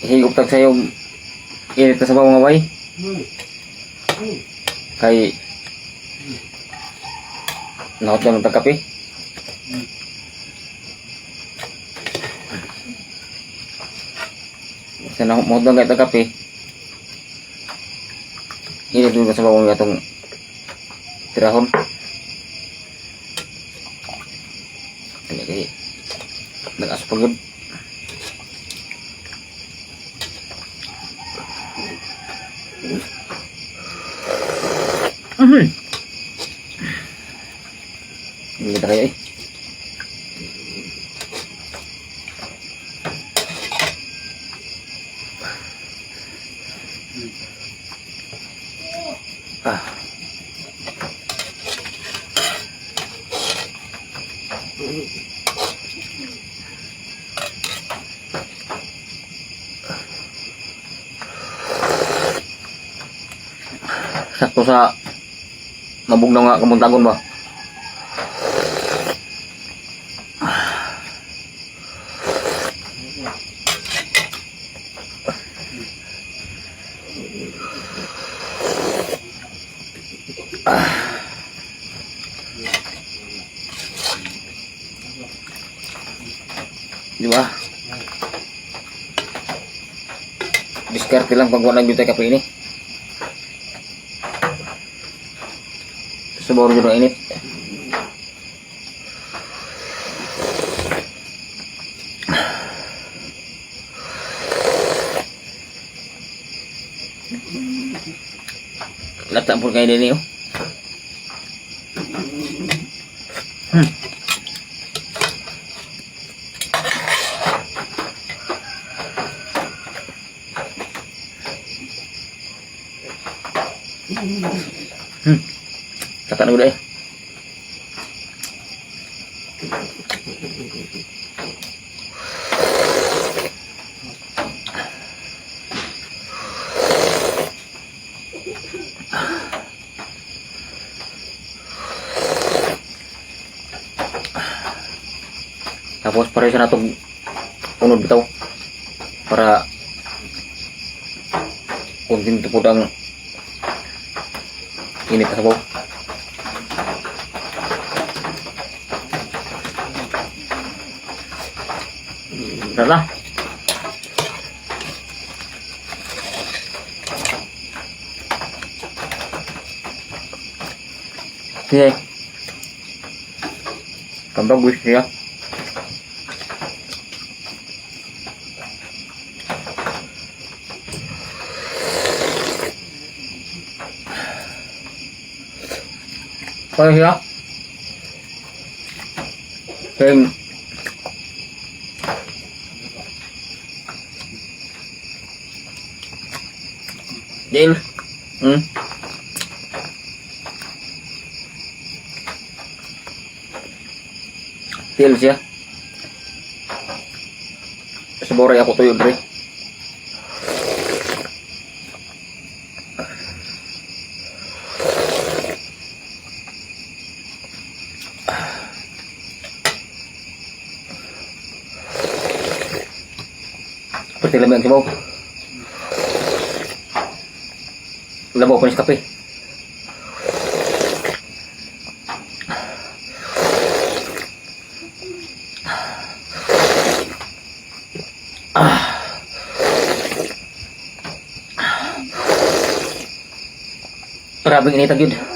Higop tag sayo init na sabaw mga bay. Kay nahot lang tag kape. Sa nahot lang kay tag kape. Init dun sa sabaw nga atong tirahon. Kaya kay nag-aso pa gyud. Hindi na kayo eh. Ah. Sakto sa mabugnaw nga kamuntagon ba? Di ba? Diskarte lang pag wala gyud kape ini. Sabaw rin ang init. Lata po kayo din oh. Lata na gud eh. Tapos pareho sa natong unod bitaw para kontento po ang init na sabaw. Tara. Sige. Kambag wish niya. Kaya siya. Kaya Deal. Deal siya. Sa boray ako tuyo, dre. Pati labi ang sabaw. Labaw pa ni sa kape. Ah. Grabing inita gyud.